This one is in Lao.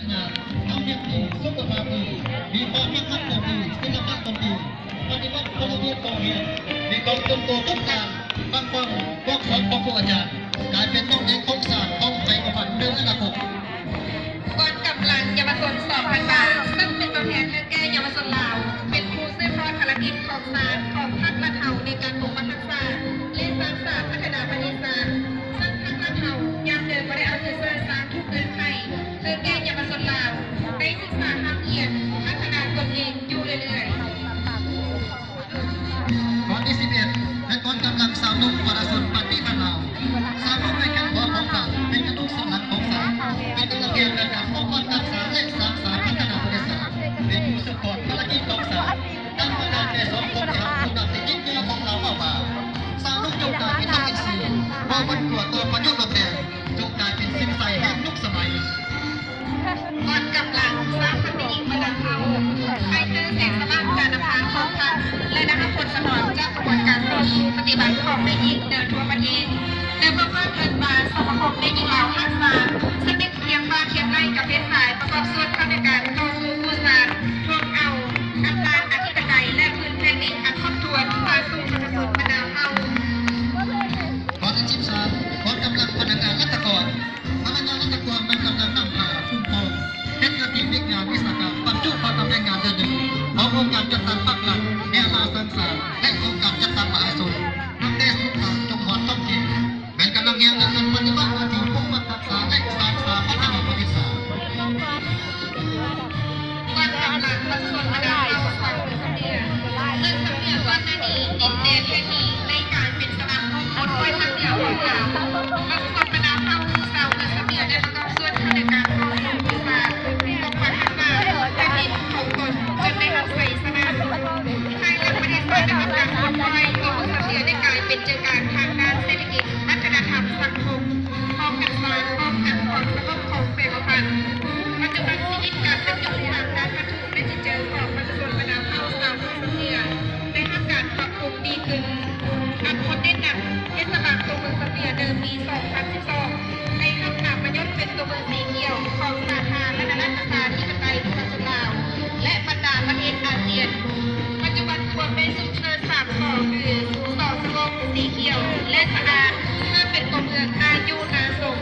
ງານ ທຳວຽກດີ ສຸຂະພາບດີ ມີຄວາມຮັກຮັກໂຕດີ ສິລະປະຕົນດີ ປະຕິບັດກົດລະບຽບກອງຮຽນ ມີການເຕີບໂຕທຸກດ້ານ ປັກປັງພວກສອນຂອງຄູອາຈານ ກາຍເປັນນ້ອງເດັກຂອງຊາດ ຂອງໄພຂອງພັນໃນອະນາຄົດ. ກອງກຳລັງເຍົາວະຊົນສອງພັນບາດ ເຊິ່ງເປັນຕົວແທນເທື່ອແກ່ເຍົາວະຊົນລາວ ເປັນຜູ້ສືບທອດພາລະກິດຂອງຊາດ ຂອງພັກລັດເຮົາໃນການປົກປັກຮັກສາ ແລະ ສ້າງສາພັດທະນາປະເທດຊາດ ເຊິ່ງພັກລັດເຮົາຍາມເດີມບໍ່ໄດ້ເອົາໃຈໃສ່ສ້າງທຸກເງື່ອນໄຂ ເພື່ອແກ່ເຍົາວະຊົນລາວໄດ້ສຶກສາຮ່ຳຮຽນ ພັດທະນາຕົນເອງຢູ່ເລື້ອຍໆ. ກອງທີສິບເອັດ ແມ່ນກອງກຳລັງຊາວໜຸ່ມປະຊາຊົນປະຕິວັດລາວ ຊາວໜຸ່ມໃນແຂນຂວາຂອງພວກເຮົາ ເປັນກະດູກສັນຫຼັງຂອງຊາດ ເປັນກຳລັງແຮງໃນການປົກປັກຮັກສາ ແລະ ສ້າງສາພັດທະນາປະເທດຊາດ ເປັນຜູ້ສືບທອດພາລະກິດຂອງຊາດ ຕາມບັນດາແຕ່ສອງຄົນທີ່ຮັບຜູ້ນຳທີ່ຍິ່ງໃຫຍ່ຂອງລາວເວົ້າວ່າ ຊາວໜຸ່ມຈົ່ງກາຍເປັນນັກເອັກຊີ ບໍ່ຫວັ່ນກົວຕໍ່ປະໂຫຍດທົດແທນ ຈົ່ງກາຍເປັນສິນໄຊແຫ່ງຍຸກສະໄໝ. ກອງກຳລັງສາພັນແມ່ຍິງບັນດາເຜົ່າ ໄຟເຕີແສງສະຫວ່າງຈານນຳພາຂອງພັກ ແລະ ນາງພອນສະໜອນຈາກຂະບວນການຕໍ່ສູ້ປະຕິວັດຂອງແມ່ຍິງໃນທົ່ວປະເທດ ແລະ ເວົ້າວ່າເອີ້ນວ່າສະມາຄົມແມ່ຍິງລາວຮັກຊາດ ສະໜິດຄຽງບ່າຄຽງໄຫຼ່ກັບເພດຊາຍ ປະກອບສ່ວນເຂົ້າໃນການຕໍ່ສູ້ກູ້ຊາດ ທວງເອົາອຳນາດອະທິປະໄຕ ແລະ ພື້ນແຜ່ນດິນອັນຄົບຖ້ວນ ມາສູ່ປະຊາຊົນບັນດາເຜົ່າ. ກອງທີສິບສາມ ກອງກຳລັງພະນັກງານລັດຖະກອນ ພະນັກງານລັດຖະກອນແມ່ນກຳລັງນຳພາຄຸ້ມຄອງ ເຮັດໜ້າທີ່ວຽກງານວິຊາການ ບັນຈຸເຂົ້າຕຳແໜ່ງງານເດືອນໜຶ່ງ ຂອງອົງການຈັດຕັ້ງພາກລັດ ແນວລາວສ້າງຊາດ ແລະ ອົງການຈັດຕັ້ງມະຫາຊົນ ນັບແຕ່ສູນກາງຈົນຮອດທ້ອງຖິ່ນ ແມ່ນກຳລັງແຮງໃນການປະຕິບັດໜ້າທີ່ປົກປັກຮັກສາ ແລະ ສ້າງສາພັດທະນາປະເທດຊາດ. ກອງກຳລັງປະຊາຊົນບັນດາເຜົ່າຊາວເປີເຊຍ ເປີເຊຍກ່ອນໜ້ານີ້ ດິນແດນແຫ່ງນີ້ໄດ້ກາຍເປັນສະໜາມຮົບຄົນຮ້ອຍພາກເໜືອຂອງລາວ. ປະຊາຊົນບັນດາເຜົ່າຊາວເປີເຊຍໄດ້ປະກອບສ່ວນເຂົ້າໃນການຕໍ່ສູ້ກູ້ຊາດ ປົກປັກຮັກສາແຜ່ນດິນຂອງຕົນ ຈົນໄດ້ຮັບໄຊຊະນະ. ພາຍຫຼັງປະເທດຊາດໄດ້ຮັບການປົດປ່ອຍ ໂຕເມືອງເຊຍໄດ້ກາຍເປັນໃຈກາງທາງດ້ານເສດຖະກິດ ວັດທະນະທຳ ສັງຄົມ ພ້ອມກັນສ້າງ ພ້ອມກັນຄວາມສະຫງົບຂອງແຂວງຫົວພັນ. ປັດຈຸບັນຊີວິດການເປັນຢູ່ທາງດ້ານວັດຖຸ ແລະ ຈິດໃຈຂອງປະຊາຊົນບັນດາເຜົ່າຊາວເປີເຊຍ ໄດ້ຮັບການປັບປຸງດີຂຶ້ນ. ອັນໂດດເດັ່ນນັ້ນ ເທດສະບານຕົວເມືອງສະເປຍເດີມປີສອງພັນສິບສອງ ໄດ້ຮັບນາມມະຍົດເປັນຕົວເມືອງສີຂຽວຂອງສາທາລະນະລັດປະຊາທິປະໄຕປະຊາຊົນລາວ ແລະ ບັນດາປະເທດອາຊຽນ. ປັດຈຸບັນຄວນໄດ້ຊົມເຊີຍສາມ ສ ຄື ສ ສະຫງົບ, ສີຂຽວ ແລະ ສະອາດ ເພື່ອເປັນຕົວເມືອງອາຍຸນາສົງ.